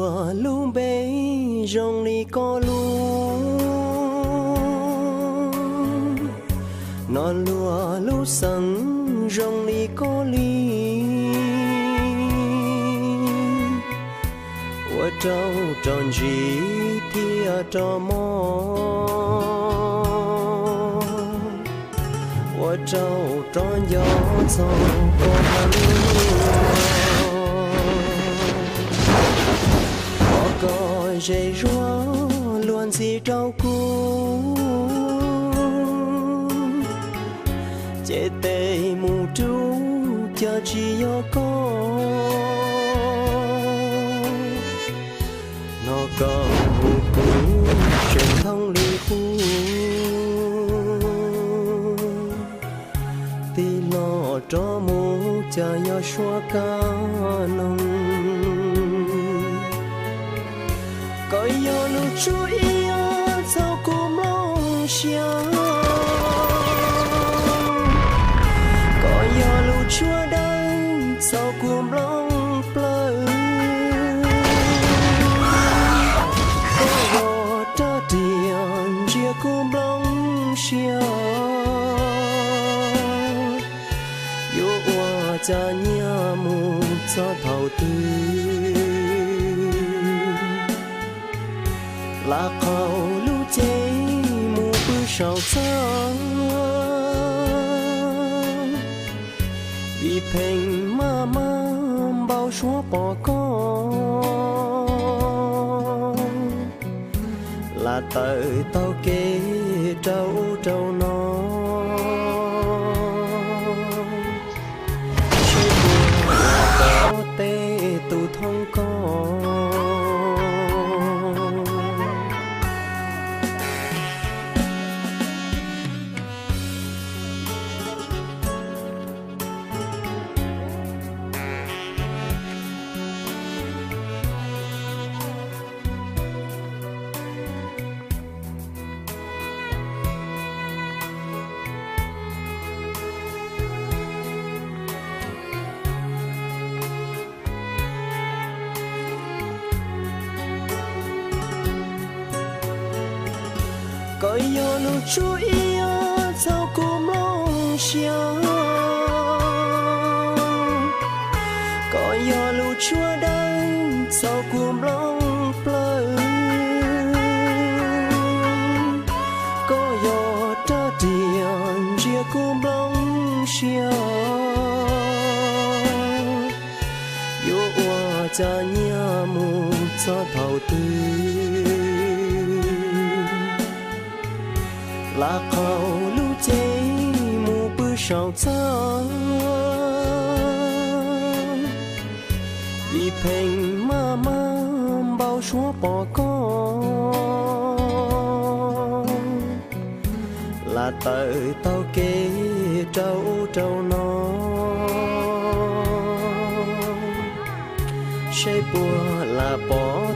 Luag lub npe zoo li koj lub, no luag lub xeem zoo li koj li. Ua rau rog ntsis thiaj rog mog, ua rau rog nco txog koj heev. Pom koj zem zuag luag ntxhi rau kuv, ces tes mus rub cov tsis yog koj. No koj mus kuv tseem thooj li qub, tig los rov mus cas yog suab kab noog. Koj yog lub tshuab iab txhaum kuv nplooj siab, koj yog lub tshuab dawb txhaum kuv nplooj plawv, koj yog rab riam ntsia kuv nplooj siab. Yuav ua cas nyiaj mus txog thaum twg, lam qhaus lub cev mus pw saum txaj, vim pheej maj maj npau suav pom koj, lam tawm taug kev rau ub rau no, seb puas pom tej tus thooj koj. Koj yog lub tshuab iab txhaum kuv nplooj siab, koj yog lub tshuab dawb txhaum kuv nplooj plawv, koj yog rab riam ntsia kuv nplooj siab. Yuav ua cas nyiaj mus txog thaum twg, lam qhaus lub cev mus pw saum txaj, vim pheej maj maj npau suav pom koj, lam tawm taug kev rau ub rau no, seb puas lam pom